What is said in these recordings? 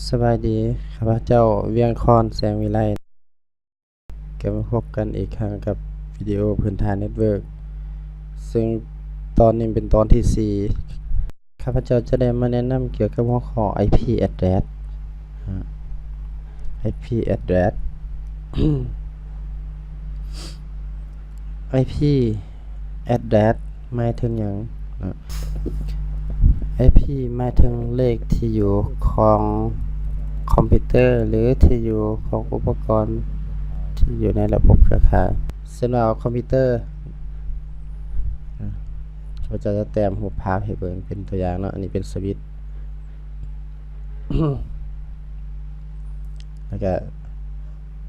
ສະບາຍດີ, ຂ້າພະເຈົ້າ ວຽງຄອນ ແສງວິໄລ ກໍມາພົບກັນອີກຄັ້ງກັບວິດີໂອພື້ນຖານເນັດເວີກ ເຊິ່ງຕອນນີ້ເປັນຕອນທີສີ່. ຂ້າພະເຈົ້າຈະໄດ້ມາແນະນຳກ່ຽວກັບຫົວຂໍ້ ໄອພີແອັດເດຣສ ອາ ໄອພີແອັດເດຣສ ໄອພີແອັດເດຣສ ໝາຍເຖິງຫຍັງ? ໄອພີໝາຍເຖິງເລກທີ່ຢູ່ຂອງຄອມພິວເຕີ ຫຼື ທີ່ຢູ່ຂອງອຸປະກອນທີ່ຢູ່ໃນລະບົບເຄືອຂ່າຍ. ເຊັ່ນວ່າຄອມພິວເຕີ ຂ້າພະເຈົ້າຈະແຕ້ມຮູບພາບໃຫ້ເບິ່ງເປັນຕົວຢ່າງເນາະ, ອັນນີ້ເປັນສະວິດ ແລ້ວກະ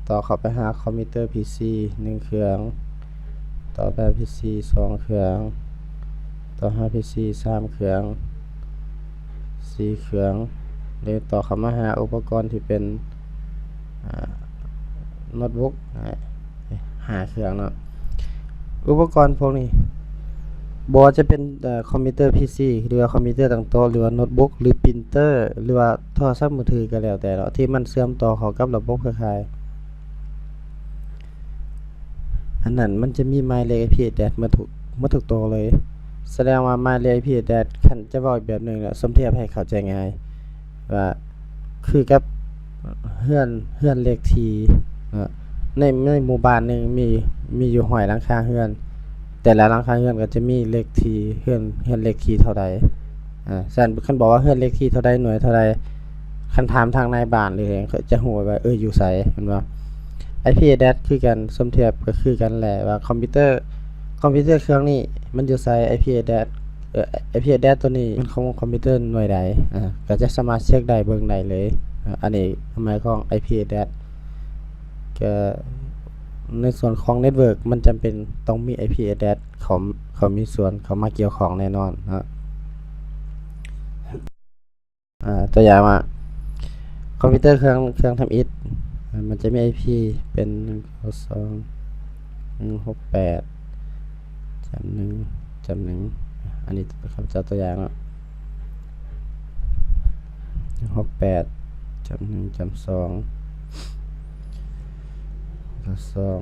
ຕໍ່ເຂົ້າໄປຫາຄອມພິວເຕີພີຊີໜຶ່ງເຄື່ອງ, ຕໍ່ໄປພີຊີສອງເຄື່ອງ, ຕໍ່ຫາພີຊີສາມເຄື່ອງ ສີ່ເຄື່ອງ ຫຼື ຕໍ່ເຂົ້າມາຫາອຸປະກອນທີ່ເປັນ ອາ ໂນດບຸກ ອາ ຫ້າເຄື່ອງເນາະ. ອຸປະກອນພວກນີ້ ບໍ່ວ່າຈະເປັນ ເອີ ຄອມພິວເຕີພີຊີ ຫຼືວ່າຄອມພິວເຕີຕັ້ງໂຕະ ຫຼືວ່າໂນດບຸກ ຫຼື ປຣິນເຕີ ຫຼືວ່າໂທລະສັບມືຖືກໍແລ້ວແຕ່ເນາະ ທີ່ມັນເຊື່ອມຕໍ່ເຂົ້າກັບລະບົບເຄືອຂ່າຍ ອັນນັ້ນມັນຈະມີໝາຍເລກໄອພີແອັດເດຣສໝົດທຸກ ໝົດທຸກໂຕເລີຍ. ສະແດງວ່າໝາຍເລກໄອພີແອັດເດຣສ ຄັນຈະເວົ້າອີກແບບໜຶ່ງແຫຼະ ສົມທຽບໃຫ້ເຂົ້າໃຈງ່າຍ ວ່າຄືກັບເຮືອນ ເຮືອນເລກທີ່ ເນາະ ໃນ ໃນໝູ່ບ້ານໜຶ່ງມີ ມີຢູ່ຮ້ອຍຫຼັງຄາເຮືອນ, ແຕ່ລະຫຼັງຄາເຮືອນກໍຈະມີເລກທີ່ເຮືອນ ເຮືອນເລກທີ່ເທົ່າໃດ. ອາ ສະນັ້ນຄັນບອກວ່າເຮືອນເລກທີ່ເທົ່າໃດ ໜ່ວຍເທົ່າໃດ ຄັນຖາມທາງນາຍບ້ານ ຫຼື ຫຍັງ ເຂົາຈະຮູ້ວ່າ ເອີ ຢູ່ໃສ ແມ່ນບໍ່? ໄອພີແອັດເດຣສຄືກັນ ສົມທຽບກໍຄືກັນແຫຼະ ວ່າຄອມພິວເຕີ ຄອມພິວເຕີເຄື່ອງນີ້ມັນຢູ່ໃສ ໄອພີແອັດເດຣສ ເອີ ໄອພີແອັດເດຣສໂຕນີ້ແມ່ນຂອງຄອມພິວເຕີໜ່ວຍໃດ ອາ ກໍຈະສາມາດເຊັກໄດ້ ເບິ່ງໄດ້ເລີຍ. ອາ ອັນນີ້ຄວາມໝາຍຂອງໄອພີແອັດເດຣສ ກໍໃນສ່ວນຂອງເນັດເວີກ ມັນຈຳເປັນຕ້ອງມີໄອພີແອັດເດຣສ ເຂົ້າ ເຂົ້າມີສ່ວນ ເຂົ້າມາກ່ຽວຂ້ອງແນ່ນອນເນາະ. ອາ ຕົວຢ່າງວ່າ ຄອມພິວເຕີເຄື່ອງ ເຄື່ອງທຳອິດ ອາ ມັນຈະມີໄອພີເປັນ ໜຶ່ງເກົ້າສອງ ໜຶ່ງຫົກແປດ ຈ້ຳໜຶ່ງ ຈ້ຳໜຶ່ງ ອັນນີ້ຂ້າພະເຈົ້າຕົວຢ່າງເນາະ ໜຶ່ງຫົກແປດ ຈ້ຳໜຶ່ງ ຈ້ຳສອງ ໜຶ່ງເກົ້າສອງ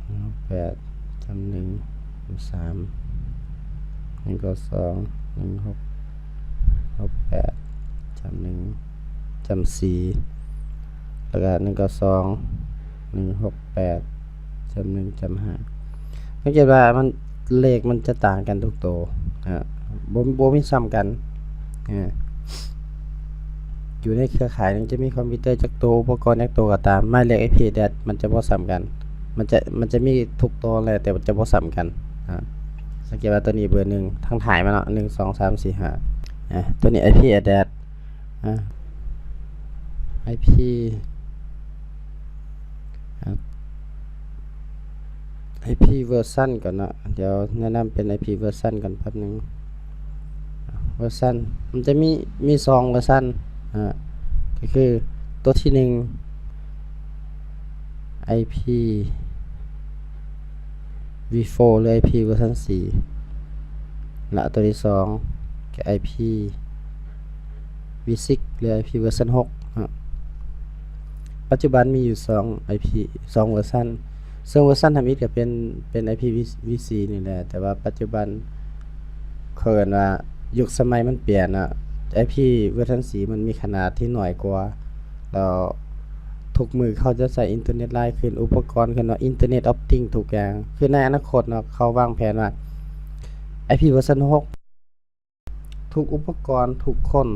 ໜຶ່ງຫົກແປດ ຈ້ຳໜຶ່ງ ຈ້ຳສາມ ໜຶ່ງເກົ້າສອງ ໜຶ່ງຫົກ ຫົກແປດ ຈ້ຳໜຶ່ງ ຈ້ຳສີ່ ແລ້ວກະ ໜຶ່ງເກົ້າສອງ ໜຶ່ງຫົກແປດ ຈ້ຳໜຶ່ງ ຈ້ຳຫ້າ. ສັງເກດວ່າມັນ ເລກມັນຈະຕ່າງກັນທຸກໂຕ ອາ ບໍ່ ບໍ່ມີສ່ຳກັນ ອາ ຢູ່ໃນເຄືອຂ່າຍໜຶ່ງຈະມີຄອມພິວເຕີຈັກໂຕ ອຸປະກອນຈັກໂຕກໍຕາມ ໝາຍເລກໄອພີແອັດເດຣສມັນຈະບໍ່ສ່ຳກັນ ມັນຈະ ມັນຈະມີທຸກໂຕແຫຼະ ແຕ່ວ່າຈະບໍ່ສ່ຳກັນ. ອາ ສັງເກດວ່າໂຕນີ້ເບີໜຶ່ງ ທາງທ້າຍມັນເນາະ ໜຶ່ງ ສອງ ສາມ ສີ່ ຫ້າ ອາ ໂຕນີ້ໄອພີແອັດເດຣສ ອາ ໄອພີ ອາ ໄອພີເວີຊັນກ່ອນເນາະ ດຽວແນະນຳເປັນໄອພີເວີຊັນກ່ອນແປັບໜຶ່ງ. ເວີຊັນ ມັນຈະມີ ມີສອງເວີຊັນ ອາ ກໍຄືໂຕທີໜຶ່ງ ໄອພີວີໂຟ ຫຼື ໄອພີເວີຊັນສີ່ ແລະ ໂຕທີສອງ ກໍໄອພີວີຊິກ ຫຼື ໄອພີເວີຊັນຫົກເນາະ. ປັດຈຸບັນມີຢູ່ສອງໄອພີ ສອງເວີຊັນ ເຊິ່ງເວີຊັນທຳອິດກໍເປັນ ເປັນໄອພີວີສີ່ນີ້ແຫຼະ ແຕ່ວ່າປັດຈຸບັນ ເຂົາເອີ້ນວ່າຍຸກສະໄໝມັນປ່ຽນເນາະ ໄອພີເວີຊັນສີ່ມັນມີຂະໜາດທີ່ນ້ອຍກວ່າ ແລ້ວທຸກມື້ເຂົາຈະໃຊ້ອິນເຕີເນັດຫຼາຍຂຶ້ນ ອຸປະກອນເອີ້ນວ່າ Internet of Things ທຸກຢ່າງ ຄືໃນອະນາຄົດເນາະ ເຂົາວາງແຜນວ່າໄອພີເວີຊັນຫົກ ທຸກອຸປະກອນ ທຸກຄົນ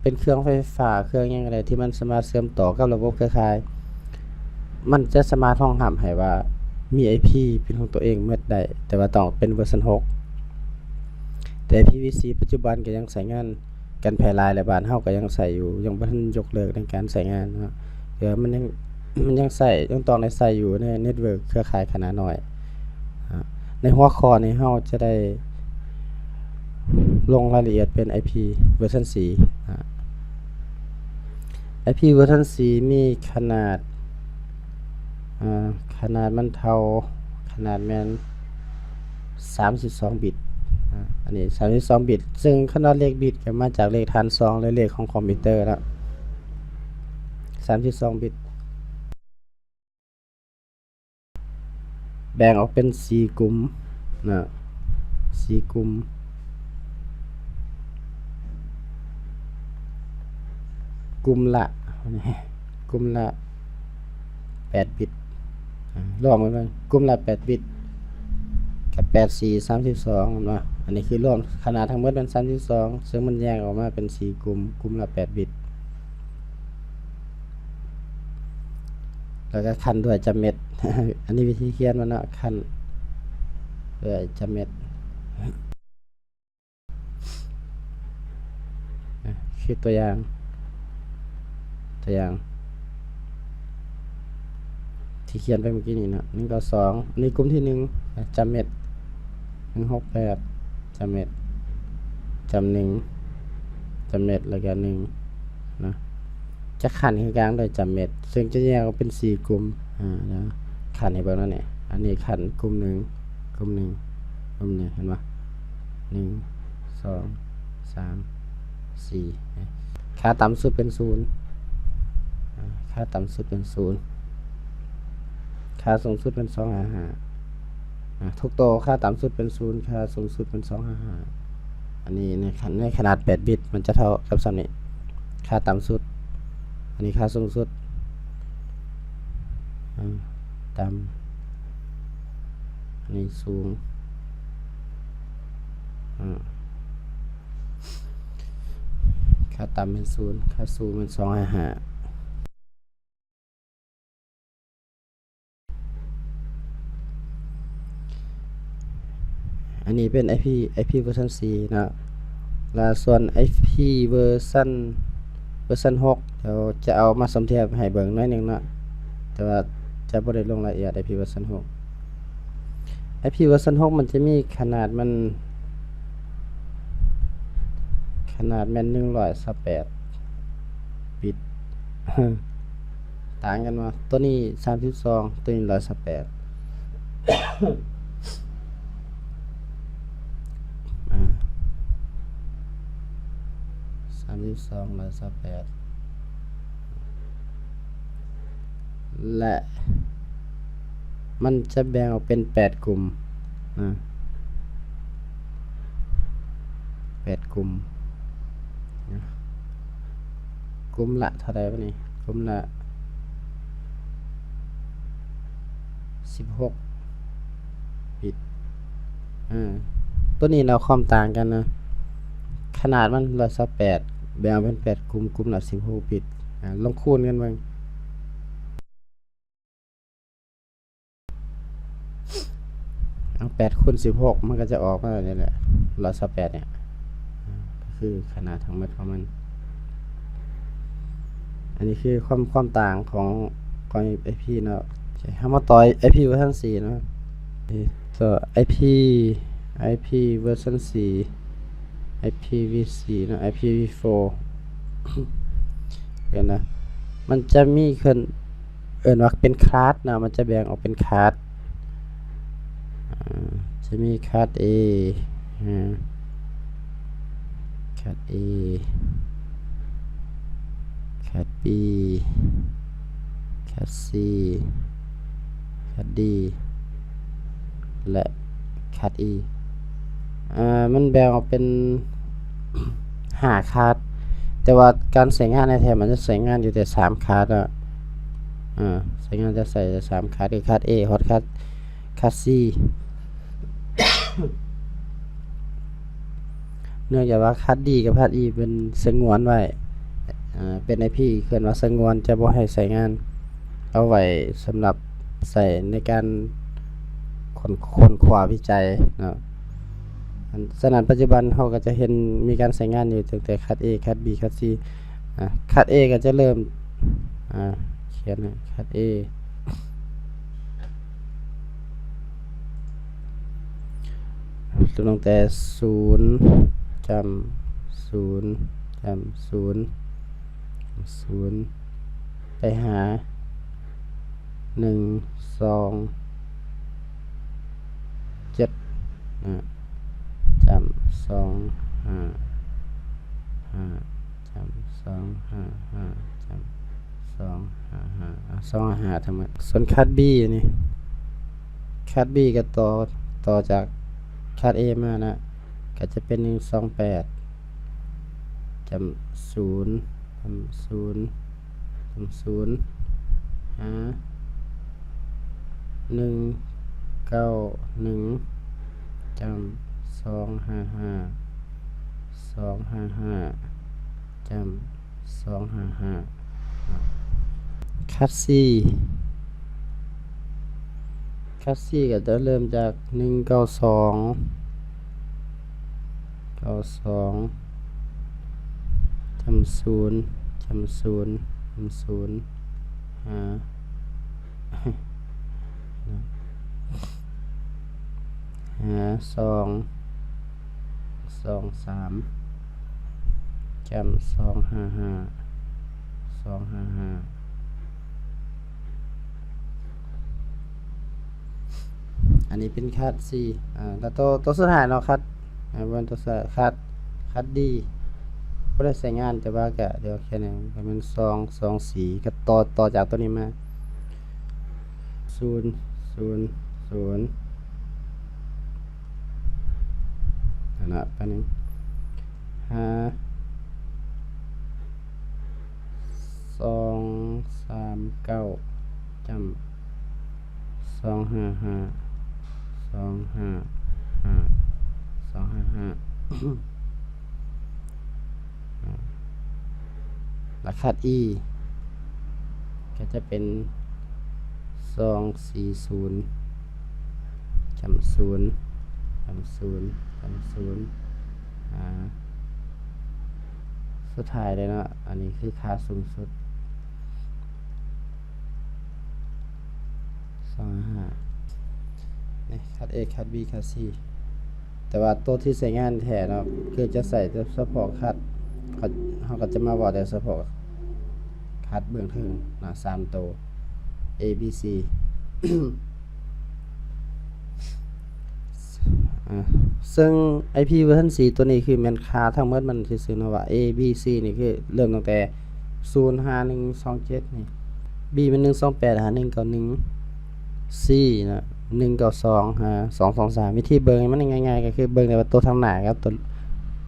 ເປັນເຄື່ອງໄຟຟ້າ ເຄື່ອງຫຍັງກໍໄດ້ທີ່ມັນສາມາດເຊື່ອມຕໍ່ກັບລະບົບເຄືອຂ່າຍ ມັນຈະສາມາດຮອງຮັບໃຫ້ວ່າມີໄອພີເປັນຂອງຕົວເອງໝົດໄດ້ ແຕ່ວ່າຕ້ອງເປັນເວີຊັນຫົກ. ແຕ່ໄອພີວີສີ່ປັດຈຸບັນກໍຍັງໃຊ້ງານກັນແຜ່ຫຼາຍ ແລະ ບ້ານເຮົາກໍຍັງໃຊ້ຢູ່ ຍັງບໍ່ທັນຍົກເລີກໃນການໃຊ້ງານເນາະ ແຕ່ວ່າມັນຍັງ ມັນຍັງໃຊ້ ຍັງຕ້ອງໄດ້ໃຊ້ຢູ່ໃນເນັດເວີກເຄືອຂ່າຍຂະໜາດນ້ອຍ. ອາ ໃນຫົວຂໍ້ນີ້ເຮົາຈະໄດ້ລົງລາຍລະອຽດເປັນໄອພີເວີຊັນສີ່ ອາ ໄອພີເວີຊັນສີ່ມີຂະໜາດ ອາ ຂະໜາດມັນເທົ່າ ຂະໜາດແມ່ນສາມສິບສອງບິດ ອາ ອັນນີ້ສາມສິບສອງບິດ ເຊິ່ງຄັນວ່າເລກບິດກໍມາຈາກເລກຖານສອງ ຫຼື ເລກຂອງຄອມພິວເຕີເນາະ. ສາມສິບສອງບິດ. ແບ່ງອອກເປັນສີ່ກຸ່ມນະ ສີ່ກຸ່ມ ກຸ່ມລະ ກຸ່ມລະແປດບິດ ອາ ລວມກັນເບິ່ງ ກຸ່ມລະແປດບິດ ກັບແປດສີ່ ສາມສິບສອງ ແມ່ນບໍ່? ອັນນີ້ຄືລວມ ຂະໜາດທັງໝົດແມ່ນສາມສິບສອງ ເຊິ່ງມັນແຍກອອກມາເປັນສີ່ກຸ່ມ ກຸ່ມລະແປດບິດ. ແລ້ວກໍຂັ້ນດ້ວຍຈຳເມັດ ອັນນີ້ວິທີຂຽນມັນເນາະ ຂັ້ນດ້ວຍຈຳເມັດ ຄືຕົວຢ່າງ ຕົວຢ່າງ ທີ່ຂຽນໄປເມື່ອກີ້ນີ້ເນາະ ໜຶ່ງເກົ້າສອງ ອັນນີ້ກຸ່ມທີໜຶ່ງ ຈຳເມັດ ໜຶ່ງຫົກແປດ ຈຳເມັດ ຈຳໜຶ່ງ ຈຳເມັດ ແລ້ວກໍໜຶ່ງນະ ຈະຂັ້ນຄືກາງໂດຍຈຳເມັດ ເຊິ່ງຈະແຍກອອກເປັນສີ່ກຸ່ມ ອາ ນະ ຂັ້ນໃຫ້ເບິ່ງແລ້ວນີ້ ອັນນີ້ຂັ້ນກຸ່ມໜຶ່ງ ກຸ່ມໜຶ່ງ ກຸ່ມໜຶ່ງ ເຫັນບໍ່? ໜຶ່ງ ສອງ ສາມ ສີ່ ຄ່າຕ່ຳສຸດເປັນສູນ ອາ ຄ່າຕ່ຳສຸດເປັນສູນ ຄ່າສູງສຸດເປັນສອງຫ້າຫ້າ ອາ ທຸກໂຕຄ່າຕ່ຳສຸດເປັນສູນ ຄ່າສູງສຸດເປັນສອງຫ້າຫ້າ ອັນນີ້ໃນຂະ ໃນຂະໜາດແປດບິດ ມັນຈະເທົ່າກັບສ່ຳນີ້ ຄ່າຕ່ຳສຸດ ອັນນີ້ຄ່າສູງສຸດ ອາ ຕ່ຳ ອັນນີ້ສູງ ອາ ຄ່າຕ່ຳແມ່ນສູນ ຄ່າສູງແມ່ນສອງຫ້າຫ້າ. ອັນນີ້ເປັນໄອພີ ໄອພີເວີຊັນສີ່ເນາະ ແລະ ສ່ວນໄອພີເວີຊັນ ເວີຊັນຫົກ ດຽວຈະເອົາມາສົມທຽບໃຫ້ເບິ່ງໜ້ອຍໜຶ່ງເນາະ ແຕ່ວ່າຈະບໍ່ໄດ້ລົງລາຍລະອຽດໄອພີເວີຊັນຫົກ. ໄອພີເວີຊັນຫົກມັນຈະມີຂະໜາດມັນ ຂະໜາດແມ່ນໜຶ່ງຮ້ອຍຊາວແປດບິດ ຕ່າງກັນວ່າ ຕົວນີ້ສາມສິບສອງ ຕົວນີ້ຮ້ອຍຊາວແປດ ອາ ສາມສິບສອງ ຮ້ອຍຊາວແປດ ແລະ ມັນຈະແບ່ງອອກເປັນແປດກຸ່ມນະ ແປດກຸ່ມ ກຸ່ມລະເທົ່າໃດວະນີ້? ກຸ່ມລະສິບຫົກບິດ ເອີ ຕົວນີ້ເນາະ ຄວາມຕ່າງກັນນະ ຂະໜາດມັນຮ້ອຍຊາວແປດ ແບ່ງເປັນແປດກຸ່ມ ກຸ່ມລະສິບຫົກບິດ ອາ ລອງຄູນກັນເບິ່ງ. ເອົາ ແປດຄູນສິບຫົກ ມັນກໍຈະອອກມາແບບນີ້ແຫຼະ ຮ້ອຍຊາວແປດ ນີ້ ຄືຂະໜາດທັງໝົດຂອງມັນ. ອັນນີ້ຄືຄວາມ ຄວາມຕ່າງຂອງ ຂອງໄອພີເນາະ. ເຮົາມາຕໍ່ໄອພີເວີຊັນສີ່ເນາະ. ຕໍ່ໄອພີ ໄອພີເວີຊັນສີ່ ໄອພີວີສີ່ເນາະ ໄອພີວີໂຟ ເຫັນນະ ມັນຈະມີຂຶ້ນ ເອີ້ນວ່າເປັນຄລາສເນາະ ມັນຈະແບ່ງອອກເປັນຄລາສ ອາ ຈະມີຄລາສເອ ອາ ຄລາສເອ ຄລາສບີ ຄລາສຊີ ຄລາສດີ ແລະ ຄລາສອີ ອາ ມັນແບ່ງອອກເປັນຫ້າຄລາສ ແຕ່ວ່າການໃຊ້ງານແທ້ໆ ມັນຈະໃຊ້ງານຢູ່ແຕ່ສາມຄລາສເນາະ ອາ ໃຊ້ງານຈະໃຊ້ແຕ່ສາມຄລາສ ຄືຄລາສເອ ຮອດຄລາສ ຄລາສຊີ ເນື່ອງຈາກວ່າຄລາສດີກັບຄລາສອີເພິ່ນສະຫງວນໄວ້ ອາ ເປັນໄອພີ ເອີ້ນວ່າສະຫງວນ ຈະບໍ່ໃຫ້ໃຊ້ງານ ເອົາໄວ້ສຳລັບໃຊ້ໃນການຄົ້ນ ຄົ້ນຄວ້າວິໄຈເນາະ. ສະນັ້ນ ປັດຈຸບັນເຮົາກໍຈະເຫັນມີການໃຊ້ງານຢູ່ຕັ້ງແຕ່ຄລາສເອ ຄລາສບີ ຄລາສຊີ ອາ ຄລາສເອກໍຈະເລີ່ມ ອາ ຂຽນໃຫ້ຄລາສເອ ເລີ່ມຕັ້ງແຕ່ສູນ ຈ້ຳ ສູນ ຈ້ຳ ສູນ ສູນ ໄປຫາ ໜຶ່ງ ສອງ ເຈັດ ນະ ຈ້ຳ ສອງ ຫ້າ ຫ້າ ຈ້ຳ ສອງ ຫ້າ ຫ້າ ຈ້ຳ ສອງຫ້າຫ້າ ເອົາ ສອງຫ້າຫ້າທັງໝົດ. ສ່ວນຄັດ B ນີ້ ຄັດ B ກໍຕໍ່ ຕໍ່ຈາກຄັດ A ມານະ ກໍຈະເປັນ ໜຶ່ງສອງແປດ ຈ້ຳ ສູນ ຈ້ຳ ສູນ ຈ້ຳ ສູນ ຫາ ໜຶ່ງເກົ້າໜຶ່ງ ຈ້ຳ ສອງຫ້າຫ້າ ສອງຫ້າຫ້າ ຈ້ຳ ສອງຫ້າຫ້າ. ຄັດ C ຄັດ C ກໍຈະເລີ່ມຈາກ ໜຶ່ງເກົ້າສອງ ເກົ້າສອງ ຈ້ຳ ສູນ ຈ້ຳ ສູນ ຈ້ຳ ສູນ ຫາ ຫາ ສອງ ສອງສາມ ຈ້ຳ ສອງຫ້າຫ້າ ສອງຫ້າຫ້າ. ອັນນີ້ເປັນຄັດ C ອາ ແລ້ວໂຕ ໂຕສຸດທ້າຍເນາະ ຄັດ ອາ ບໍ່ແມ່ນໂຕສຸດທ້າຍ ຄັດ ຄັດ D ບໍ່ໄດ້ໃຊ້ງານ ແຕ່ວ່າກະ ດຽວຂຽນໃຫ້ ກໍແມ່ນ ສອງ ສອງ ສີ່ ກໍຕໍ່ ຕໍ່ຈາກໂຕນີ້ມາ ສູນ ສູນ ສູນ ຫັ້ນນະ ປານນີ້ ຫາ ສອງສາມເກົ້າ ຈ້ຳ ສອງຫ້າຫ້າ ສອງຫ້າຫ້າ ສອງຫ້າຫ້າ. ລະຄັດ E ກໍຈະເປັນ ສອງສີ່ສູນ ຈ້ຳ ສູນ ຈ້ຳ ສູນ ຈ້ຳ ສູນ ຫາ ສຸດທ້າຍເລີຍເນາະ ອັນນີ້ຄືຄ່າສູງສຸດ ສອງຫ້າ ນີ້ ຄັດ A ຄັດ B ຄັດ C. ແຕ່ວ່າໂຕທີ່ໃຊ້ງານແທ້ເນາະ ຄືຈະໃຊ້ແຕ່ສະເພາະຄັດ ເຮົາ ເຮົາກໍຈະມາເວົ້າແຕ່ສະເພາະຄັດເບື້ອງເທິງນະ ສາມໂຕ A B C. ອາ ເຊິ່ງ IP version C ໂຕນີ້ຄືແມ່ນຄ່າທັງໝົດມັນຊື່ໆເນາະ ວ່າ A B C ນີ້ຄືເລີ່ມຕັ້ງແຕ່ ສູນຫາ ໜຶ່ງສອງເຈັດ ນີ້ B ແມ່ນ ໜຶ່ງສອງແປດຫາ ໜຶ່ງເກົ້າໜຶ່ງ C ນະ ໜຶ່ງເກົ້າສອງຫາ ສອງສອງສາມ. ວິທີເບິ່ງໃຫ້ມັນງ່າຍໆ ກໍຄືເບິ່ງແຕ່ວ່າໂຕທາງໜ້າກັບໂຕ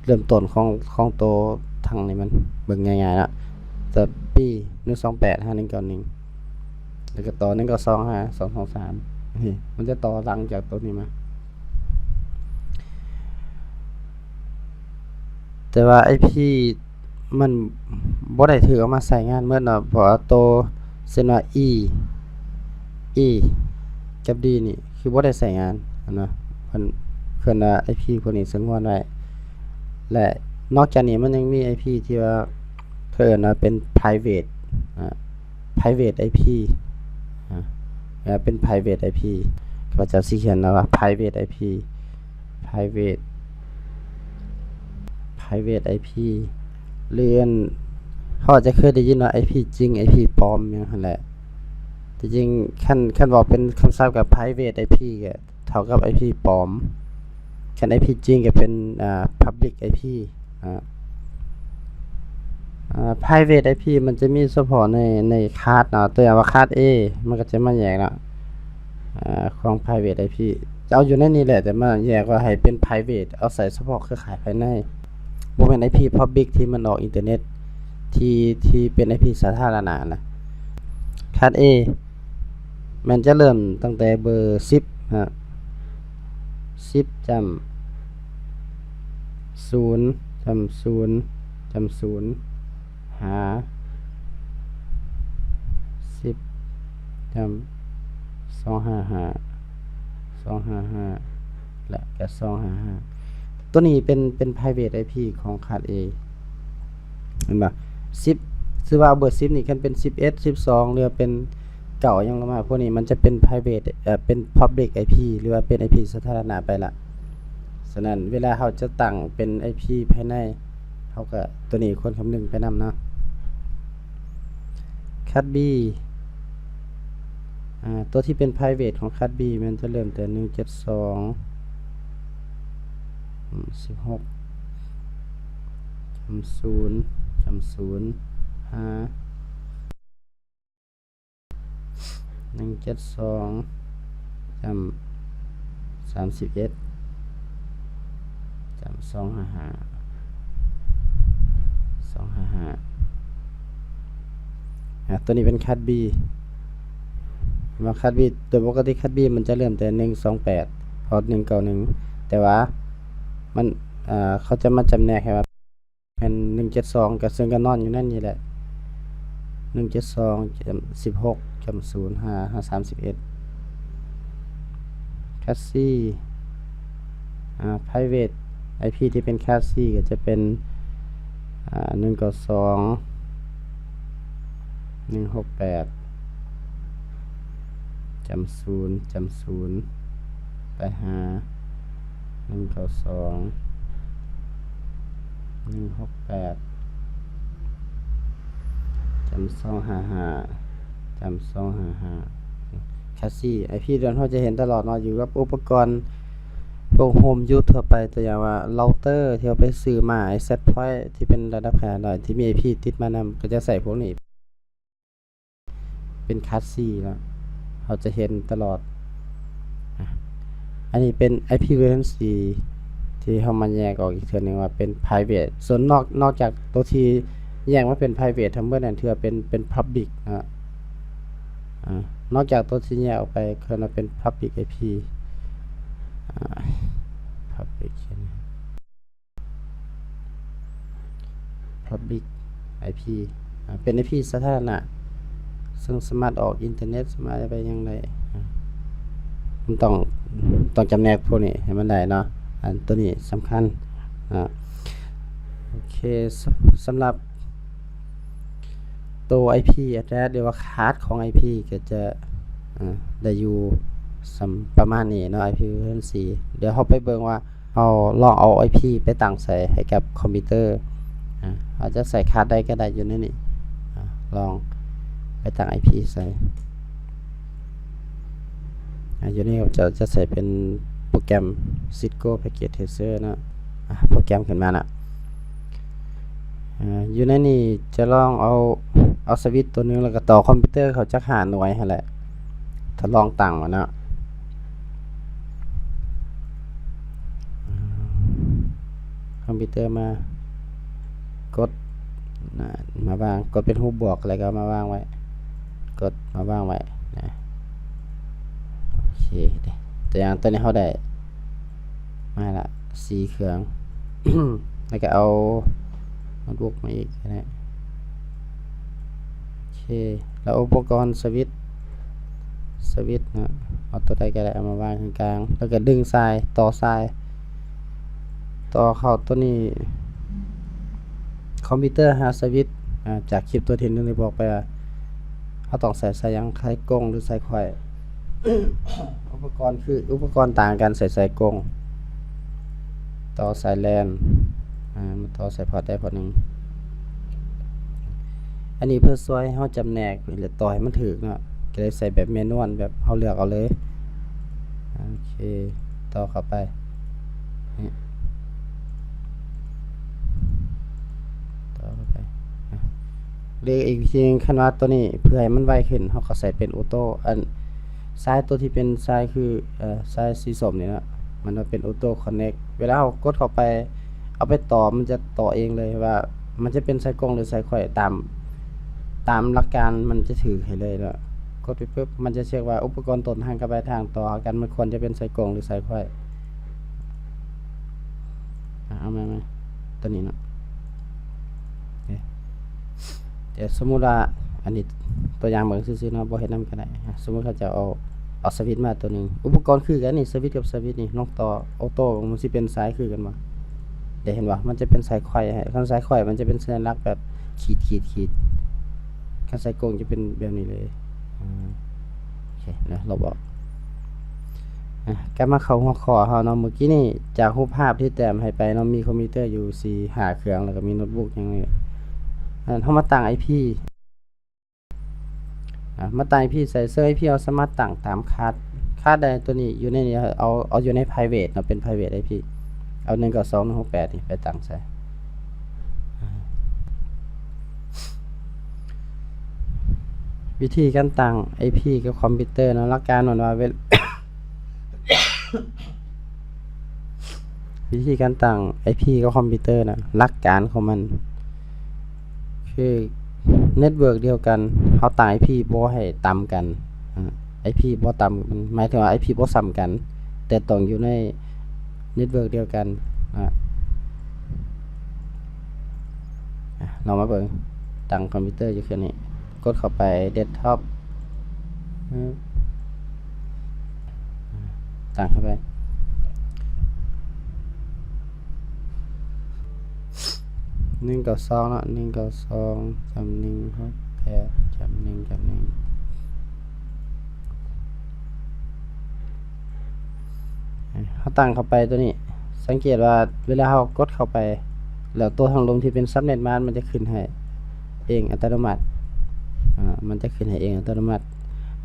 ເລີ່ມຕົ້ນຂອງ ຂອງໂຕທາງນີ້ ມັນເບິ່ງງ່າຍໆເນາະ ແຕ່ B ໜຶ່ງສອງແປດຫາ ໜຶ່ງເກົ້າໜຶ່ງ ແລ້ວກໍຕໍ່ ໜຶ່ງເກົ້າສອງຫາ ສອງສອງສາມ ນີ້ ມັນຈະຕໍ່ຫຼັງຈາກໂຕນີ້ມາ. ແຕ່ວ່າ IP ມັນບໍ່ໄດ້ຖືກເອົາມາໃຊ້ງານໝົດເນາະ ເພາະວ່າໂຕ ເຊັ່ນວ່າ E E ກັບ D ນີ້ຄືບໍ່ໄດ້ໃຊ້ງານຫັ້ນນະ ເພິ່ນ ເພິ່ນວ່າ IP ພວກນີ້ສະຫງວນໄວ້ ແລະ ນອກຈາກນີ້ມັນຍັງມີ IP ທີ່ວ່າເຂົາເອີ້ນວ່າເປັນ private ອາ private IP ອາ ແລະ ເປັນ private IP ເຂົາເຈົ້າຊິຂຽນວ່າ private IP private private IP ຫຼືອັນ ເຮົາອາດຈະເຄີຍໄດ້ຍິນວ່າ IP ຈິງ IP ປອມຫຍັງຫັ້ນແຫຼະ. ທີ່ຈິງ ຄັນ ຄັນເວົ້າເປັນຄຳສັບກໍ private IP ກໍເທົ່າກັບ IP ປອມ, ຄັນ IP ຈິງກໍເປັນ ອ່າ public IP ອ່າ ອ່າ private IP ມັນຈະມີສະເພາະໃນ ໃນ card ເນາະ, ຕົວຢ່າງວ່າ card A ມັນກໍຈະມາແຍກເນາະ ອ່າ ຂອງ private IP ຈະເອົາຢູ່ໃນນີ້ແຫຼະ ແຕ່ມາແຍກວ່າໃຫ້ເປັນ private ເອົາໃຊ້ສະເພາະເຄືອຂ່າຍພາຍໃນ, ບໍ່ແມ່ນ IP public ທີ່ມັນອອກອິນເຕີເນັດ ທີ່ ທີ່ເປັນ IP ສາທາລະນະນະ. card A ແມ່ນຈະເລີ່ມຕັ້ງແຕ່ເບີສິບຮະ ສິບຈ້ຳສູນຈ້ຳສູນຈ້ຳສູນ ຫາ ສິບຈ້ຳສອງຫ້າຫ້າ ສອງຫ້າຫ້າ ແລະ ກະສອງຫ້າຫ້າ. ຕົວນີ້ເປັນ ເປັນ private IP ຂອງ card A ເຫັນບໍ່? ສິບ ຄືວ່າເບີສິບນີ້ ຄັນເປັນສິບເອັດ ສິບສອງ ຫຼືວ່າເປັນເກົ້າຫຍັງລົງມາ ພວກນີ້ມັນຈະເປັນ private ເອີ ເປັນ public IP ຫຼືວ່າເປັນ IP ສາທາລະນະໄປລະ. ສະນັ້ນ ເວລາເຮົາຈະຕັ້ງເປັນ IP ພາຍໃນ ເຮົາກະ ຕົວນີ້ຄວນຄຳນຶງໄປນຳເນາະ. card B ອາ ຕົວທີ່ເປັນ private ຂອງ card B ແມ່ນຈະເລີ່ມແຕ່ ໜຶ່ງເຈັດສອງ ອາ ສິບຫົກ ຈ້ຳສູນ ຈ້ຳສູນ ຫາ ໜຶ່ງເຈັດສອງ ຈ້ຳ ສາມສິບເອັດ ຈ້ຳ ສອງຫ້າຫ້າ ສອງຫ້າຫ້າ ອາ ຕົວນີ້ເປັນຄັດບີ ວ່າຄັດບີ ໂດຍປົກກະຕິຄັດບີມັນຈະເລີ່ມແຕ່ໜຶ່ງສອງແປດ ຮອດໜຶ່ງເກົ້າໜຶ່ງ ແຕ່ວ່າມັນ ເຂົາຈະມາຈຳແນກໃຫ້ວ່າ ແມ່ນໜຶ່ງເຈັດສອງ ກໍເຊິ່ງກໍນອນຢູ່ໃນນີ້ແຫຼະ ໜຶ່ງເຈັດສອງ ຈ້ຳ ສິບຫົກ ຈ້ຳ ສູນ ຫາ ຫາ ສາມສິບເອັດ ຄາດຊີ ອາ private IP ທີ່ເປັນຄາດຊີກໍຈະເປັນ ອາ ໜຶ່ງເກົ້າສອງ ໜຶ່ງຫົກແປດ ຈ້ຳ ສູນ ຈ້ຳ ສູນ ໄປຫາ ໜຶ່ງເກົ້າສອງ ໜຶ່ງຫົກແປດ ຈ້ຳ ສອງຫ້າຫ້າ ຈ້ຳ ສອງຫ້າຫ້າ ຄາດຊີ IP ໂດຍເຮົາຈະເຫັນຕະຫຼອດເນາະ ຢູ່ກັບອຸປະກອນພວກໂຮມຢູດທົ່ວໄປ ຕົວຢ່າງວ່າເຣົາເຕີທີ່ເຮົາໄປຊື້ມາ access point ທີ່ເປັນລະດັບຂະໜາດນ້ອຍ ທີ່ມີ IP ຕິດມານຳ ກໍຈະໃຊ້ພວກນີ້ ເປັນຄາດຊີເນາະ ເຮົາຈະເຫັນຕະຫຼອດ ອາ ອັນນີ້ເປັນ IP ເວີຊັນສີ່ ທີ່ເຮົາມາແຍກອອກອີກເທື່ອໜຶ່ງວ່າເປັນ private ສ່ວນນອກ ນອກຈາກຕົວທີ່ແຍກມາເປັນ private ທັງໝົດນັ້ນ ຖືວ່າເປັນ ເປັນ public ເນາະ ອາ ນອກຈາກຕົວທີ່ແຍກອອກໄປ ເອີ້ນວ່າເປັນ public IP ອາ public Public IP ອາ ເປັນ IP ສາທາລະນະ ເຊິ່ງສາມາດອອກອິນເຕີເນັດ ສາມາດໄປຫຍັງໄດ້ ອາ ມັນຕ້ອງ ຕ້ອງຈຳແນກພວກນີ້ໃຫ້ມັນໄດ້ເນາະ ອັນໂຕນີ້ສຳຄັນ ອາ ໂອເຄ ສ- ສຳລັບໂຕ IP address ຫຼືວ່າ card ຂອງ IP ກໍຈະ ອາ ໄດ້ຢູ່ສ່ຳປະມານນີ້ເນາະ IP ເວີຊັນສີ່ ດຽວເຮົາໄປເບິ່ງວ່າ ເຮົາລອງເອົາ IP ໄປຕັ້ງໃສ່ໃຫ້ກັບຄອມພິວເຕີ ອາ ເຮົາຈະໃສ່ຄາດໃດກໍໄດ້ຢູ່ໃນນີ້ ອາ ລອງໄປຕັ້ງ IP ໃສ່ ອາ ຢູ່ນີ້ເຮົາຈະ ຈະໃສ່ເປັນໂປຣແກຣມ Cisco Packet Tracer ເນາະ ອາ ໂປຣແກຣມຂຶ້ນມາລະ ອາ ຢູ່ໃນນີ້ຈະລອງເອົາ ເອົາສະວິດໂຕໜຶ່ງ ແລ້ວກໍຕໍ່ຄອມພິວເຕີເຂົາຈັກຫ້າໜ່ວຍຫັ້ນແຫຼະ ທົດລອງຕັ້ງເນາະ ຄອມພິວເຕີມາ ກົດ ນະ ມາວາງ ກົດເປັນຮູບບວກ ແລ້ວກໍເອົາມາວາງໄວ້ ກົດມາວາງໄວ້ນະ ໂອເຄ ຕົວຢ່າງຕົວນີ້ເຮົາໄດ້ມາລະສີ່ເຄື່ອງ ແລ້ວກໍເອົາໂນ້ດບຸກມາອີກນະ ໂອເຄ ແລ້ວອຸປະກອນສະວິດ ສະວິດເນາະ ເອົາຕົວໃດກໍໄດ້ ເອົາມາວາງກາງໆ ແລ້ວກໍດຶງສາຍ ຕໍ່ສາຍ ຕໍ່ເຂົ້າຕົວນີ້ ຄອມພິວເຕີຫາສະວິດ ອາ ຈາກຄລິບຕົວທີໜຶ່ງທີ່ບອກໄປວ່າ ເຮົາຕ້ອງໃຊ້ສາຍຫຍັງ ສາຍກົງ ຫຼື ສາຍໄຂວ້ ອຸປະກອນຄື ອຸປະກອນຕ່າງກັນ ໃຊ້ສາຍກົງ ຕໍ່ສາຍແລນ ອາ ມາຕໍ່ໃສ່ພອດໃດພອດໜຶ່ງ ອັນນີ້ເພື່ອຊ່ວຍໃຫ້ເຮົາຈຳແນກ ແລະ ຕໍ່ໃຫ້ມັນຖືກເນາະ ກໍເລີຍໃສ່ແບບແມນວນ ແບບເຮົາເລືອກເອົາເລີຍ ໂອເຄ ຕໍ່ເຂົ້າໄປ ນີ້ ຕໍ່ເຂົ້າໄປ ອາ ຫຼືອີກວິທີໜຶ່ງ ຄັນວ່າຕົວນີ້ເພື່ອໃຫ້ມັນໄວຂຶ້ນ ເຮົາກໍໃສ່ເປັນໂອໂຕ້ ອັນ ສາຍຕົວທີ່ເປັນສາຍຄື ເອີ ສາຍສີສົ້ມນີ້ເນາະ ມັນວ່າເປັນໂອໂຕ້ຄອນເນັກ ເວລາເຮົາກົດເຂົ້າໄປ ເອົາໄປຕໍ່ ມັນຈະຕໍ່ເອງເລີຍວ່າ ມັນຈະເປັນສາຍກົງ ຫຼື ສາຍໄຂວ້ ຕາມ ຕາມຫຼັກການມັນຈະຖືກໃຫ້ເລີຍເນາະ ກົດໄປປຶບ ມັນຈະເຊັກວ່າອຸປະກອນຕົ້ນທາງກັບປາຍທາງຕໍ່ຫາກັນ ມັນຄວນຈະເປັນສາຍກົງ ຫຼື ສາຍໄຂວ້ ອາ ເອົາໃໝ່ໆ ຕົວນີ້ເນາະ ເອີ ແຕ່ສົມມຸດວ່າ ອັນນີ້ຕົວຢ່າງເບິ່ງຊື່ໆເນາະ ບໍ່ເຮັດນຳກໍໄດ້ ສົມມຸດເຂົາເຈົ້າເອົາ ເອົາສະວິດມາຕົວໜຶ່ງ ອຸປະກອນຄືກັນນີ້ ສະວິດກັບສະວິດນີ້ ລອງຕໍ່ໂອໂຕ້ມັນຊິເປັນສາຍຄືກັນບໍ່ ໄດ້ເຫັນບໍ່ ມັນຈະເປັນສາຍໄຂວ້ໃຫ້ ຄັນສາຍໄຂວ້ມັນຈະເປັນສັນຍາລັກແບບຂີດໆໆ ຄັນສາຍກົງຈະເປັນແບບນີ້ເລີຍ ອາ ໂອເຄ ນະ ລົບອອກ ອາ ກັບມາເຂົ້າຫົວຂໍ້ເຮົາເນາະ ມື້ກີ້ນີ້ຈາກຮູບພາບທີ່ແຕ້ມໃຫ້ໄປເນາະ ມີຄອມພິວເຕີຢູ່ສີ່ຫ້າເຄື່ອງ ແລ້ວກໍມີໂນ້ດບຸກຫຍັງນີ້ ເຮົາມາຕັ້ງໄອພີ ອາ ມາຕັ້ງໄອພີໃສ່ ເຊິ່ງໄອພີເຮົາສາມາດຕັ້ງຕາມຄາດ ຄາດໃດຕົວນີ້ ຢູ່ໃນນີ້ ເອົາ ເອົາຢູ່ໃນ private ເນາະ ເປັນ private IP ເອົາໜຶ່ງເກົ້າສອງ ໜຶ່ງຫົກແປດນີ້ໄປຕັ້ງໃສ່ ອາ ວິທີການຕັ້ງໄອພີກັບຄອມພິວເຕີເນາະ, ຫຼັກການມັນວ່າເວລາ ວິທີການຕັ້ງໄອພີກັບຄອມພິວເຕີນະ, ຫຼັກການຂອງມັນຄືເນັດເວີກດຽວກັນ ເຮົາຕັ້ງໄອພີບໍ່ໃຫ້ຕ່ຳກັນ, ອາ ໄອພີບໍ່ຕ່ຳ ໝາຍເຖິງວ່າໄອພີບໍ່ສ່ຳກັນ ແຕ່ຕ້ອງຢູ່ໃນເນັດເວີກດຽວກັນ. ອາ ອາ ລອງມາເບິ່ງ, ຕັ້ງຄອມພິວເຕີຢູ່ເຄື່ອງນີ້. ກົດເຂົ້າໄປເດັສທັອບ ຕັ້ງເຂົ້າໄປ ໜຶ່ງເກົ້າສອງເນາະ, ໜຶ່ງເກົ້າສອງ ຈ້ຳ ໜຶ່ງຫົກແປດ ຈ້ຳ ໜຶ່ງ ຈ້ຳ ໜຶ່ງ. ເຮົາຕັ້ງເຂົ້າໄປຕົວນີ້, ສັງເກດວ່າເວລາເຮົາກົດເຂົ້າໄປ ແລ້ວຕົວທາງລຸ່ມທີ່ເປັນ Subnet Mask ມັນຈະຂຶ້ນໃຫ້ເອງອັດຕະໂນມັດ, ອາ ມັນຈະຂຶ້ນໃຫ້ເອງອັດຕະໂນມັດ.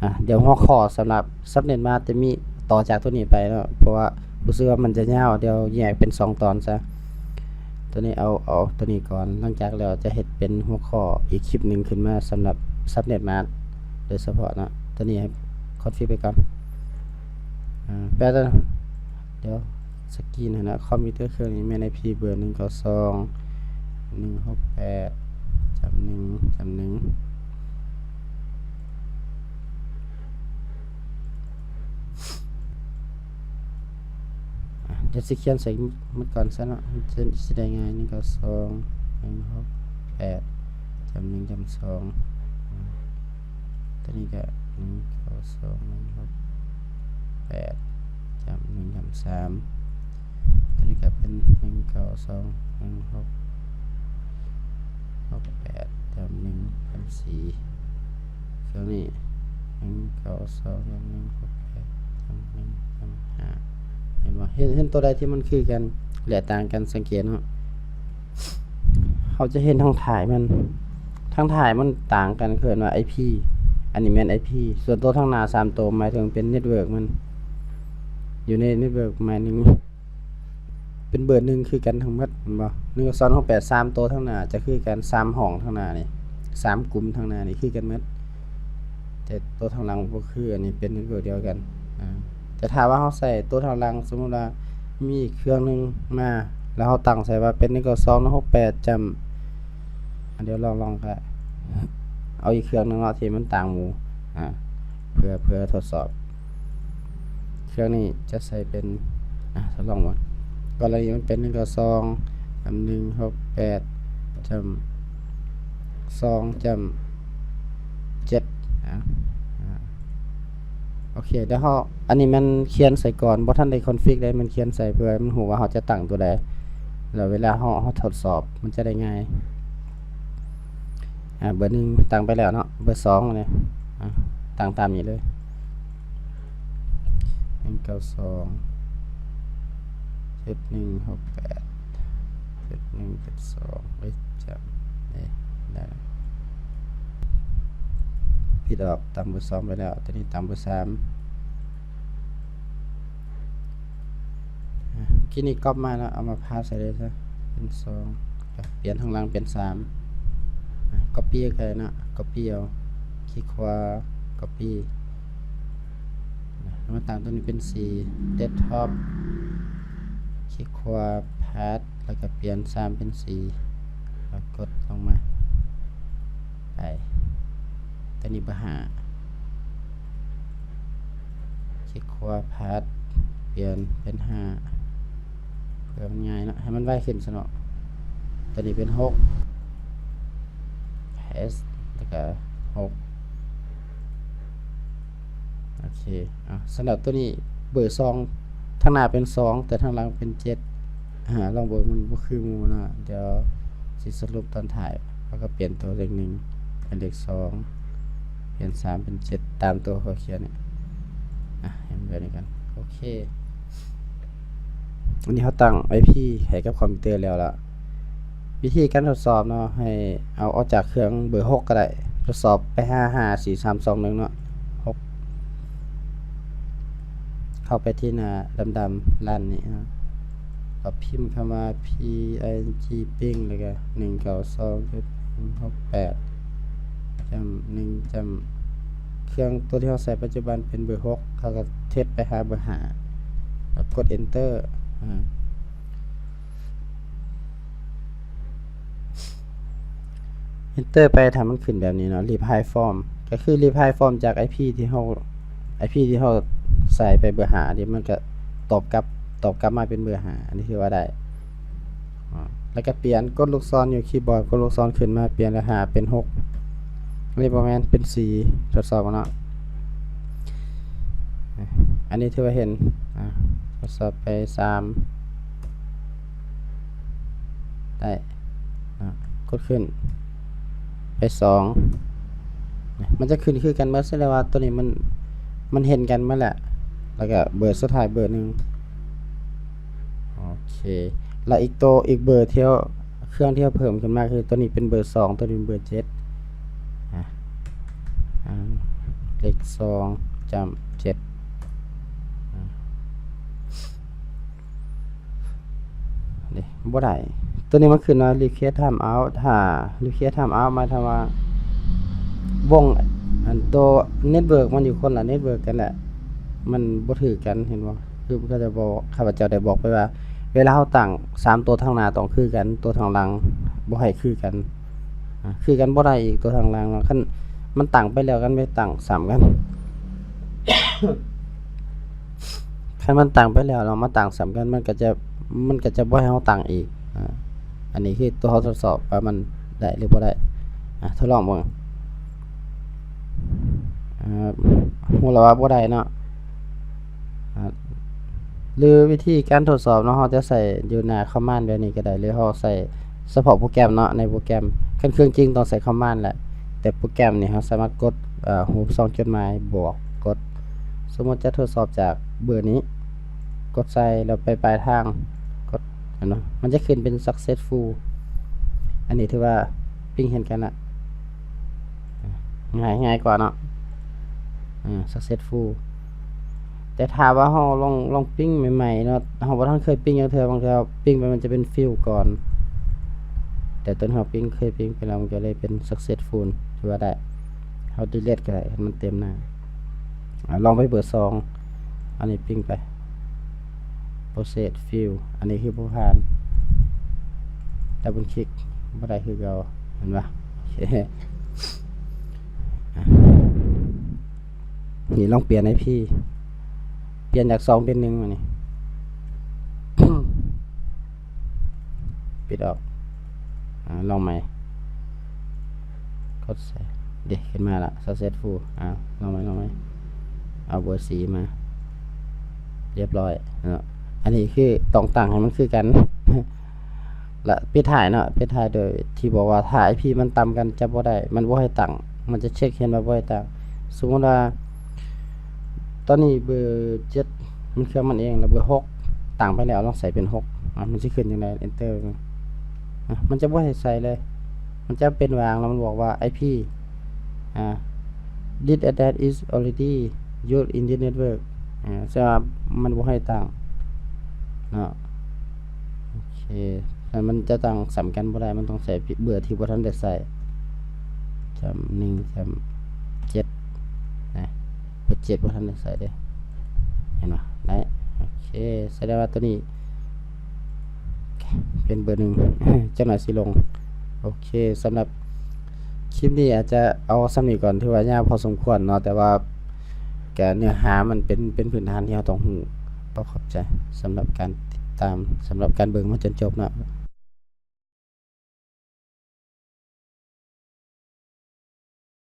ອາ ດຽວຫົວຂໍ້ສຳລັບ Subnet Mask ຈະມີຕໍ່ຈາກຕົວນີ້ໄປເນາະ, ເພາະວ່າຮູ້ສຶກວ່າມັນຈະຍາວ, ດຽວແຍກເປັນສອງຕອນຊະ. ຕົວນີ້ເອົາ ເອົາຕົວນີ້ກ່ອນ, ຫຼັງຈາກແລ້ວຈະເຮັດເປັນຫົວຂໍ້ອີກຄລິບໜຶ່ງຂຶ້ນມາສຳລັບ Subnet Mask ໂດຍສະເພາະເນາະ. ຕົວນີ້ໃຫ້ຄອນຟິກໄປກ່ອນ. ອາ ແປດ ດຽວສະກຣີນຫັ້ນນະ, ຄອມພິວເຕີເຄື່ອງນີ້ແມ່ນໄອພີເບີໜຶ່ງເກົ້າສອງ ໜຶ່ງຫົກແປດ ຈ້ຳ ໜຶ່ງ ຈ້ຳ ໜຶ່ງ. ອາ ດຽວຊິຂຽນໃສ່ໝົດກ່ອນຊະເນາະ, ຈະ ຊິໄດ້ງ່າຍ. ໜຶ່ງເກົ້າສອງ ໜຶ່ງຫົກແປດ ຈ້ຳ ໜຶ່ງ ຈ້ຳ ສອງ. ຕົວນີ້ກະ ໜຶ່ງເກົ້າສອງ ໜຶ່ງຫົກແປດ ຈ້ຳ ໜຶ່ງ ຈ້ຳ ສາມ. ຕົວນີ້ກະເປັນ ໜຶ່ງເກົ້າສອງ ໜຶ່ງຫົກ ຫົກແປດ ຈ້ຳ ໜຶ່ງ ຈ້ຳ ສີ່. ເຄື່ອງນີ້ ໜຶ່ງເກົ້າສອງ ຈ້ຳ ໜຶ່ງຫົກແປດ ຈ້ຳ ໜຶ່ງ ຈ້ຳ ຫ້າ. ເຫັນບໍ່? ເຫັນ ເຫັນຕົວໃດທີ່ມັນຄືກັນ ແລະ ຕ່າງກັນ, ສັງເກດເນາະ. ເຮົາຈະເຫັນທາງທ້າຍມັນ, ທາງທ້າຍມັນຕ່າງກັນ, ເອີ້ນວ່າໄອພີ, ອັນນີ້ແມ່ນໄອພີ, ສ່ວນໂຕທາງໜ້າສາມໂຕ ໝາຍເຖິງເປັນເນັດເວີກມັນ, ຢູ່ໃນເນັດເວີກໝາຍໜຶ່ງ ເປັນເບີໜຶ່ງຄືກັນທັງໝົດ, ເຫັນບໍ່? ໜຶ່ງສອງສາມຫົກແປດ ສາມໂຕທາງໜ້າຈະຄືກັນ, ສາມຫ້ອງທາງໜ້ານີ້, ສາມກຸ່ມທາງໜ້ານີ້ຄືກັນໝົດ, ແຕ່ໂຕທາງຫຼັງບໍ່ຄື, ອັນນີ້ເປັນເນັດເວີກດຽວກັນ. ອາ ແຕ່ຖ້າວ່າເຮົາໃສ່ໂຕທາງຫຼັງ, ສົມມຸດວ່າມີອີກເຄື່ອງໜຶ່ງມາ ແລ້ວເຮົາຕັ້ງໃສ່ວ່າເປັນ ໜຶ່ງເກົ້າສອງ ໜຶ່ງຫົກແປດ ຈ້ຳ ອາ ດຽວລອງ ລອງກະເອົາອີກເຄື່ອງໜຶ່ງເນາະ ທີ່ມັນຕ່າງໝູ່ ອາ ເພື່ອ ເພື່ອທົດສອບ. ເຄື່ອງນີ້ຈະໃສ່ເປັນ ອາ ທົດລອງເບິ່ງ, ກໍລະນີມັນເປັນ ໜຶ່ງເກົ້າສອງ ຈ້ຳ ໜຶ່ງຫົກແປດ ຈ້ຳ ສອງ ຈ້ຳ ເຈັດ ອາ ໂອເຄ ດຽວເຮົາ ອັນນີ້ແມ່ນຂຽນໃສ່ກ່ອນ, ບໍ່ທັນໄດ້ຄອນຟິກເດ້, ແມ່ນຂຽນໃສ່ເພື່ອໃຫ້ມັນຮູ້ວ່າເຮົາຈະຕັ້ງຕົວໃດ, ແລ້ວເວລາເຮົາ ເຮົາທົດສອບມັນຈະໄດ້ງ່າຍ. ອາ ເບີໜຶ່ງຕັ້ງໄປແລ້ວເນາະ, ເບີສອງນີ້ ອາ ຕັ້ງຕາມນີ້ເລີຍ ໜຶ່ງເກົ້າສອງ ເຈັດໜຶ່ງຫົກແປດ ເຈັດໜຶ່ງເຈັດສອງ ເອີຍ ຈຳ ເອີຍ ໄດ້ລະ ຜິດອອກ, ຕຳເບີສອງໄປແລ້ວ, ຕອນນີ້ຕຳເບີສາມ. ອາ ເມື່ອກີ້ນີ້ກັອບມາແລ້ວ, ເອົາມາພາບໃສ່ເລີຍຊະ ເປັນສອງ, ອາ ປ່ຽນທາງຫຼັງເປັນສາມ. ອາ ກັອບປີ້ກໍໄດ້ເນາະ, ກັອບປີ້ເອົາ, ຄລິກຂວາ ກັອບປີ້. ແລ້ວມາຕັ້ງຕົວນີ້ເປັນສີ່ ເດັສທັອບ, ຄລິກຂວາ ພາດ ແລ້ວກໍປ່ຽນສາມເປັນສີ່ ແລ້ວກົດລົງມາ ໄປ ຕົວນີ້ເບີຫ້າ ຄລິກຂວາ ພາດ ປ່ຽນເປັນຫ້າ ເພື່ອມັນງ່າຍເນາະ, ໃຫ້ມັນໄວຂຶ້ນຊະເນາະ. ຕົວນີ້ເປັນຫົກ ເພສ ແລ້ວກໍຫົກ. ໂອເຄ ອາ ສຳລັບຕົວນີ້ເບີສອງ ທາງໜ້າເປັນສອງ ແຕ່ທາງຫຼັງເປັນເຈັດ. ອາ ລອງເບິ່ງ ມັນບໍ່ຄືໝູ່ເນາະ, ດຽວຊິສະຫຼຸບຕອນທ້າຍ. ເຮົາກໍປ່ຽນຕົວເລກໜຶ່ງເປັນເລກສອງ, ປ່ຽນສາມເປັນເຈັດ ຕາມຕົວເຂົາຂຽນນີ້. ອາ ເຫັນແບບນີ້ກັນ. ໂອເຄ ອັນນີ້ເຮົາຕັ້ງໄອພີໃຫ້ກັບຄອມພິວເຕີແລ້ວລະ. ວິທີການທົດສອບເນາະ, ໃຫ້ເອົາອອກຈາກເຄື່ອງເບີຫົກກໍໄດ້, ທົດສອບໄປຫາຫ້າ ສີ່ ສາມ ສອງ ໜຶ່ງ ເນາະ ຫົກ. ເຂົ້າໄປທີ່ໜ້າດຳໆ ລັນນີ້ເນາະ, ກໍພິມຄຳວ່າ ພີໄອເອັນຈີ ປິງ ແລ້ວກໍ ໜຶ່ງເກົ້າສອງ ຈຸດ ໜຶ່ງຫົກແປດ ຈ້ຳ ໜຶ່ງ ຈ້ຳ ເຄື່ອງຕົວທີ່ເຮົາໃຊ້ປັດຈຸບັນເປັນເບີຫົກ ເຮົາກໍເທສໄປຫາເບີຫ້າ ແລ້ວກົດ Enter ອາ Enter ໄປ ຖ້າມັນຂຶ້ນແບບນີ້ເນາະ Reply From ກໍຄື Reply From ຈາກ IP ທີ່ເຮົາ IP ທີ່ເຮົາໃສ່ໄປເບີຫ້ານີ້ ມັນກໍຕອບກັບ ຕອບກັບມາເປັນເບີຫ້າ ອັນນີ້ຖືວ່າໄດ້. ອາ ແລ້ວກໍປ່ຽນ ກົດລູກສອນຢູ່ຄີບອດ ກົດລູກສອນຂຶ້ນມາ ປ່ຽນຈາກຫ້າເປັນຫົກ ນີ້ບໍ່ແມ່ນ ເປັນສີ່ ທົດສອບເນາະ. ອັນນີ້ຖືວ່າເຫັນ ອາ ທົດສອບໄປສາມ ໄດ້ ອາ ກົດຂຶ້ນ ໄປສອງ ມັນຈະຂຶ້ນຄືກັນໝົດ ສະແດງວ່າຕົວນີ້ມັນ ມັນເຫັນກັນໝົດແຫຼະ ແລ້ວກໍເບີສຸດທ້າຍເບີໜຶ່ງ. ໂອເຄ ແລ້ວອີກໂຕ ອີກເບີທີ່ເຮົາ ເຄື່ອງທີ່ເຮົາເພີ່ມຂຶ້ນມາ ຄືຕົວນີ້ເປັນເບີສອງ ຕົວນີ້ເປັນເບີເຈັດ ອາ ອາ ເລກສອງຈ້ຳເຈັດ ອາ ນີ້ ບໍ່ໄດ້ ຕົວນີ້ມັນຂຶ້ນວ່າ Request Timeout ຖ້າ Request Timeout ໝາຍຄວາມວ່າວົງ ອັນ ໂຕ network ມັນຢູ່ຄົນລະ network ກັນແຫຼະ ມັນບໍ່ຖືກກັນ ເຫັນບໍ່? ຄືເຂົາເຈົ້າບອກ ຂ້າພະເຈົ້າໄດ້ບອກໄປວ່າ ເວລາເຮົາຕັ້ງສາມໂຕທາງໜ້າຕ້ອງຄືກັນ ໂຕທາງຫຼັງບໍ່ໃຫ້ຄືກັນ ອາ ຄືກັນບໍ່ໄດ້ອີກ ໂຕທາງຫຼັງເນາະ ຄັນມັນຕັ້ງໄປແລ້ວ ຄັນໄປຕັ້ງຊ້ຳກັນ ຄັນມັນຕັ້ງໄປແລ້ວ ເຮົາມາຕັ້ງຊ້ຳກັນ ມັນກໍຈະ ມັນກໍຈະບໍ່ໃຫ້ເຮົາຕັ້ງອີກ. ອາ ອັນນີ້ຄືຕົວເຮົາທົດສອບວ່າມັນໄດ້ຫຼືບໍ່ໄດ້. ອາ ທົດລອງເບິ່ງ. ອາ ຮູ້ແລ້ວວ່າບໍ່ໄດ້ເນາະ. ອາ ຫຼືວິທີການທົດສອບເນາະ ເຮົາຈະໃສ່ຢູ່ໜ້າຄອມມານແບບນີ້ກໍໄດ້ ຫຼືເຮົາໃສ່ສະເພາະໂປຣແກຣມເນາະ ໃນໂປຣແກຣມ. ຄັນເຄື່ອງຈິງຕ້ອງໃສ່ຄອມມານແຫຼະ ແຕ່ໂປຣແກຣມນີ້ເຮົາສາມາດກົດ ເອີ ຮູບຊ່ອງຈົດໝາຍ ບວກ ກົດ. ສົມມຸດຈະທົດສອບຈາກເບີນີ້ ກົດໃສ່ແລ້ວໄປປາຍທາງ ກົດ ເຫັນບໍ່? ມັນຈະຂຶ້ນເປັນ successful. ອັນນີ້ຖືວ່າປິງເຫັນກັນລະ ງ່າຍ ງ່າຍກວ່າເນາະ. ອາ successful. ແຕ່ຖ້າວ່າເຮົາລອງ ລອງປິງໃໝ່ໆເນາະ ເຮົາບໍ່ທັນເຄີຍປິງຈັກເທື່ອ ບາງເທື່ອປິງໄປມັນຈະເປັນ fail ກ່ອນ ແຕ່ຕົວເຮົາປິງ ເຄີຍປິງໄປແລ້ວ ມັນກໍເລີຍເປັນ successful ຖືວ່າໄດ້. ເຮົາ delete ກໍໄດ້ ໃຫ້ມັນເຕັມໜ້າ. ອາ ລອງໄປເບີສອງ ອັນນີ້ປິງໄປ process fail ອັນນີ້ຄືບໍ່ຜ່ານ double click ບໍ່ໄດ້ຄືເກົ່າ ເຫັນບໍ່? ໂອເຄ ນີ້ລອງປ່ຽນ IP ປ່ຽນຈາກສອງເປັນໜຶ່ງ ມານີ້ ປິດອອກ. ອາ ລອງໃໝ່ ກົດໃສ່ ເດ້ ຂຶ້ນມາລະ successful. ອາ ລອງໃໝ່ ລອງໃໝ່ ເອົາເບີສີ່ມາ ຮຽບຮ້ອຍເນາະ. ອັນນີ້ຄືຕ້ອງຕັ້ງໃຫ້ມັນຄືກັນ ລະປິດທ້າຍເນາະ ປິດທ້າຍໂດຍທີ່ບອກວ່າ ຖ້າ IP ມັນຕ່ຳກັນຈະບໍ່ໄດ້ ມັນບໍ່ໃຫ້ຕັ້ງ ມັນຈະເຊັກເຫັນວ່າບໍ່ໃຫ້ຕັ້ງ. ສົມມຸດວ່າ ຕອນນີ້ເບີເຈັດ ມັນເຄື່ອງມັນເອງ ແລ້ວເບີຫົກຕັ້ງໄປແລ້ວ ລອງໃສ່ເປັນຫົກ ອາ ມັນຊິຂຶ້ນຈັ່ງໃດ? Enter ອາ ມັນຈະບໍ່ໃຫ້ໃສ່ເລີຍ ມັນຈະເປັນວ່າງ ແລ້ວມັນບອກວ່າ IP ອາ this address is already used in this network ອາ ແສດງວ່າມັນບໍ່ໃຫ້ຕັ້ງເນາະ. ໂອເຄ ຄັນມັນຈະຕັ້ງຊ້ຳກັນບໍ່ໄດ້ ມັນຕ້ອງໃສ່ເບີທີ່ບໍ່ທັນໄດ້ໃສ່ ຈ້ຳໜຶ່ງ ຈ້ຳເຈັດນະ ເບີເຈັດບໍ່ທັນໄດ້ໃສ່ເດ້ ເຫັນບໍ່? ໄດ້ ໂອເຄ ສະແດງວ່າຕົວນີ້ເປັນເບີໜຶ່ງ ຈັກໜ້ອຍຊິລົງ. ໂອເຄ ສຳລັບຄລິບນີ້ອາດຈະເອົາສ່ຳນີ້ກ່ອນ ຖືວ່າຍາວພໍສົມຄວນເນາະ ແຕ່ວ່າ ກະເນື້ອຫາມັນເປັນ ເປັນພື້ນຖານທີ່ເຮົາຕ້ອງຮູ້. ຂໍຂອບໃຈສຳລັບການຕິດຕາມ ສຳລັບການເບິ່ງມາຈົນຈົບເນາະ.